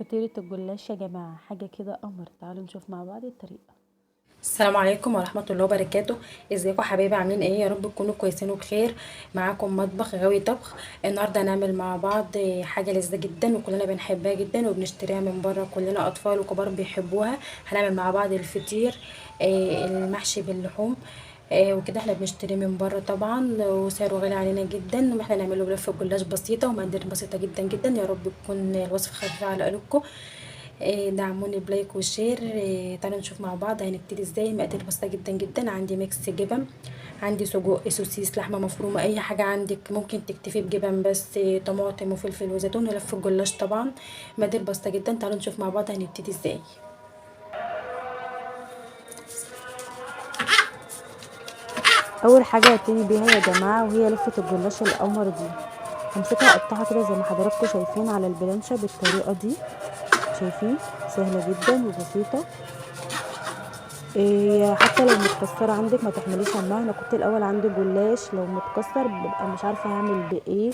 فطيرة الجلاش يا جماعة حاجة كده قمر. تعالوا نشوف مع بعض الطريقة. السلام عليكم ورحمة الله وبركاته. ازيكم حبايبي، عاملين ايه؟ يا رب تكونوا كويسين وبخير. معاكم مطبخ غاوي طبخ. النهارده هنعمل مع بعض حاجة لذيذة جدا وكلنا بنحبها جدا وبنشتريها من بره، كلنا اطفال وكبار بيحبوها. هنعمل مع بعض الفطير المحشي باللحوم وكده. احنا بنشتري من بره طبعا وسعره غالي علينا جدا، واحنا نعمله بلفه جلاش بسيطة ومقادير بسيطة جدا جدا. يا رب تكون الوصفة خفيفة على قلوبكم. دعموني ب like و share. تعالوا نشوف مع بعض هنبتدي ازاي. مقادير بسيطة جدا جدا. عندي mix جبن، عندي سجق، سوسيس، لحمه مفرومه، اي حاجة عندك، ممكن تكتفي بجبن بس، طماطم وفلفل وزيتون ولف الجلاش طبعا. مقادير بسيطة جدا، تعالوا نشوف مع بعض هنبتدي ازاي. اول حاجة هبتدي بيها يا جماعة وهي لفه الجلاش القمر دي. همسكها اقطعها كده زي ما حضراتكم شايفين على البلانشه بالطريقة دي، شايفين سهلة جدا وبسيطة. حتى لو متكسره عندك ما تحمليش همها. انا كنت الاول عندي جلاش لو متكسر ببقى مش عارفه هعمل بايه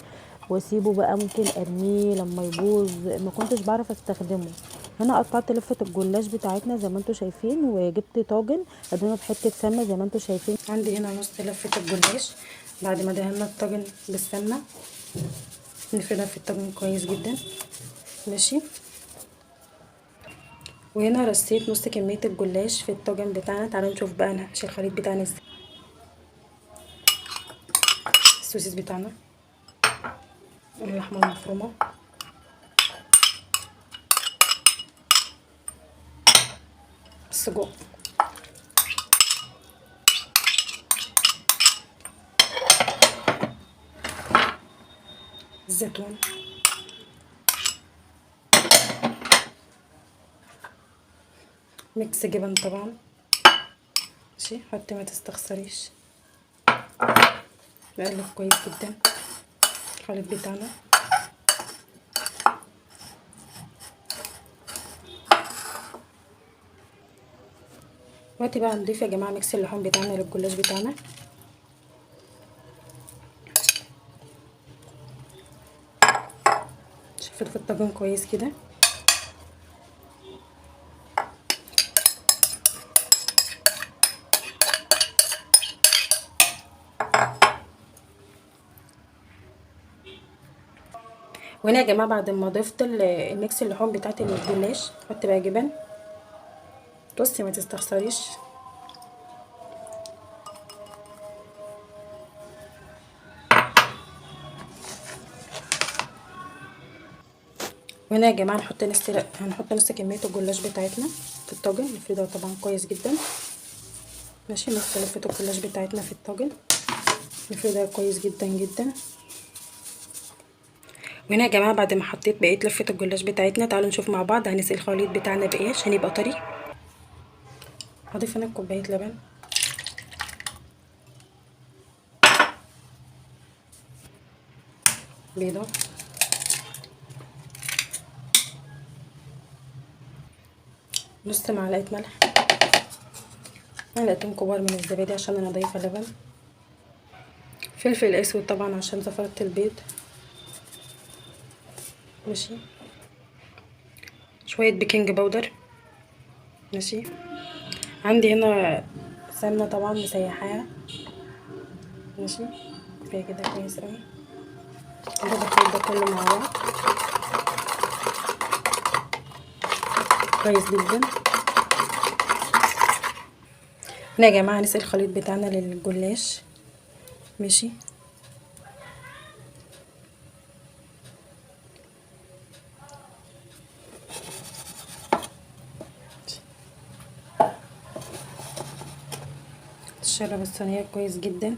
واسيبه بقى، ممكن ارميه لما يبوظ، ما كنتش بعرف استخدمه. هنا قطعت لفه الجلاش بتاعتنا زي ما انتم شايفين، وجبت طاجن ادهنه بحته سمنه زي ما انتم شايفين. عندي هنا نص لفه الجلاش بعد ما دهنا الطاجن بالسمنه، نفردها في الطاجن كويس جدا، ماشي. وهنا رصيت نص كمية الجلاش في الطاجن بتاعنا. تعالوا نشوف بقى نحشي الخليط بتاعنا ازاي. السوسيس بتاعنا، اللحمة المفرومه، السجق، الزيتون، mix جبن طبعا، ماشي، حطي ما تستخسريش. نقلب كويس جدا الخليط بتاعنا. دلوقتي بقى هنضيف يا جماعة mix اللحوم بتاعنا للجلاش بتاعنا. شفت في الطاجن كويس كده. وهنا يا جماعة بعد ما ضفت ال mix اللحوم بتاعت الجلاش، حط بقى جبن، بصي ما تستخسريش. وهنا يا جماعة هنحط نص كمية الجلاش بتاعتنا في الطاجن، نفردها طبعا كويس جدا، ماشي. نص لفه الجلاش بتاعتنا في الطاجن، نفردها كويس جدا جدا. وهنا يا جماعة بعد ما حطيت بقية لفه الجلاش بتاعتنا، تعالوا نشوف مع بعض هنسقي الخليط بتاعنا بايه عشان يبقى طري. هضيف هنا كوباية لبن، بيضة، نص معلقه ملح، معلقتين كبار من الزبادي عشان انا ضايفه لبن، فلفل اسود طبعا عشان زفرة البيض، ماشي، شوية baking powder، ماشي. عندي هنا سمنه طبعا مسيحاها، ماشي، كفاية كده كويس قوي. هضرب الخليط ده كله مع بعض كويس جدا. هنا يا جماعة هنسقي الخليط بتاعنا للجلاش، ماشي. تشرب الصينية كويس جدا،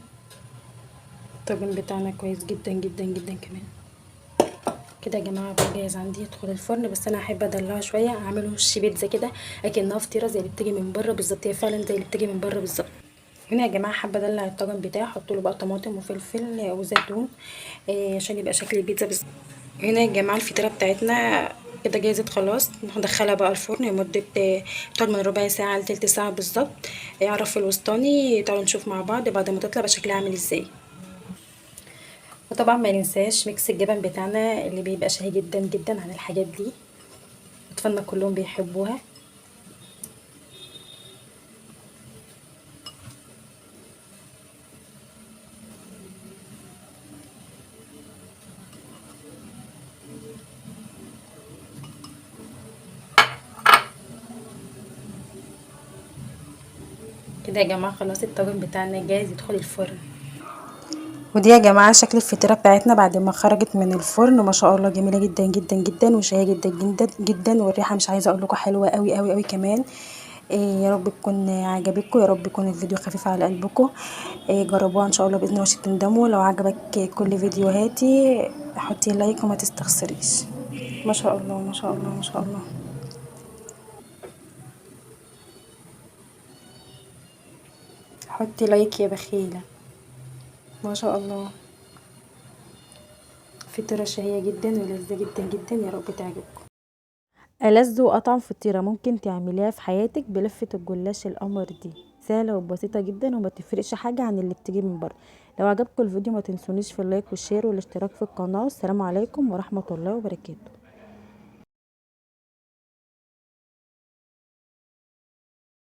الطاجن بتاعنا كويس جدا جدا جدا كمان كده يا جماعة. بقى جاهز عندي يدخل الفرن، بس انا احب ادلعه شوية، اعمله وش بيتزا كده اكنها فطيره زي اللي بتيجي من بره بالظبط. هي فعلا زي اللي بتيجي من بره بالظبط. هنا يا جماعة حابة ادلع الطاجن بتاعي، احط له بقى طماطم وفلفل وزيتون عشان يبقى شكل البيتزا بالظبط. هنا يا جماعة الفطيره بتاعتنا كده جاهزة خلاص. هندخلها بقى الفرن لمدة تقعد من ربع ساعة لتلت ساعة بالظبط، يعرف الوسطاني. تعالوا نشوف مع بعض بعد ما تطلع بقى شكلها عامل ازاي. وطبعا ما ننساش mix الجبن بتاعنا اللي بيبقى شهي جدا جدا عن الحاجات دي. اطفالنا كلهم بيحبوها. كده يا جماعة خلاص الطاجن بتاعنا جاهز يدخل الفرن. ودي يا جماعة شكل الفطيره بتاعتنا بعد ما خرجت من الفرن، ما شاء الله جميلة جدا جدا جدا وشهيه جدا جدا جدا، والريحه مش عايزه اقول لكم حلوة قوي قوي قوي كمان. يا رب تكون عجبتكم، يا رب يكون الفيديو خفيف على قلبكم. جربوها ان شاء الله باذن الله مش هتندموا. لو عجبك كل فيديوهاتي حطي like وما تستخسريش. ما شاء الله ما شاء الله ما شاء الله. حطي like يا بخيله. ما شاء الله فطيره شهية جدا ولذيذه جدا جدا، يا رب تعجبكم. ألذ وأطعم فطيرة ممكن تعمليها في حياتك بلفة الجلاش القمر دي، سهلة وبسيطة جدا وما تفرقش حاجة عن اللي بتيجي من بره. لو عجبكم الفيديو ما تنسونيش في ال like وال share والاشتراك في القناة. والسلام عليكم ورحمة الله وبركاته.